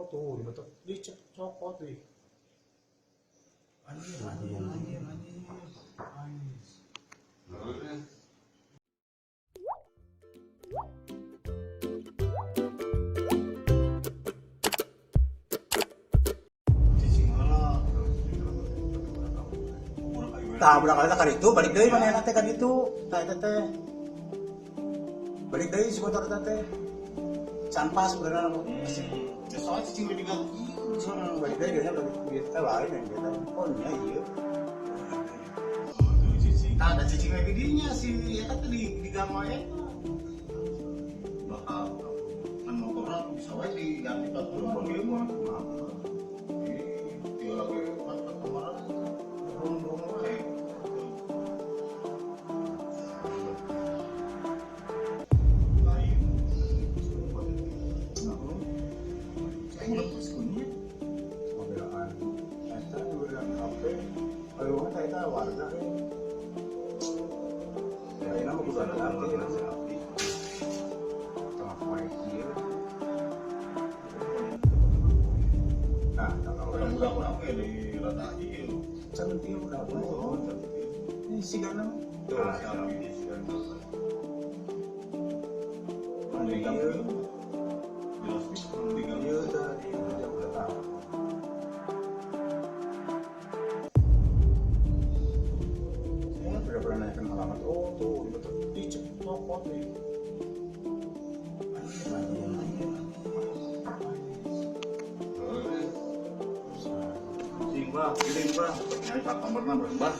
Oh tuh, dibetot dicokot deh. Anjir, anjir, anjir, anjir. Anjir. Tah budak awewe ka ditu balik deui manehna teh ka ditu. Tah eta teh. Balik deui si motor eta teh. Can pas beneran masih. Ya soalnya cicing udah digang ieu. Balik deui dia balik dia teh lain yang dia teh. Oh nya ieu. Tuh cicing. Tah ada cicing lagi dinya si eta teh di gang wae eta. Bakal kan motorna bisa wae diganti plat nomor ieu mah. Ih, dia lagi plat nomor rung-rung wae. Lain. Saya lepas kunya. Mobilan. Eta mobilan HP. Ayo mah eta warga we. Ayeuna mah kudu ada api. Tengah poe kieu. Nah, kalau Budak apa ya di rata ieu. Can ieu udah Oh, ini sigana mah. Tuh, siap. Di gang ieu. Jelas di gang Ieu tadi jam berapa? Saya udah pernah nanyakan alamat. Oh tuh, dibetot dicokot deh. Anjir, anjir, anjir, anjir. Cing bah, giling bah, nyari plat nomorna bah.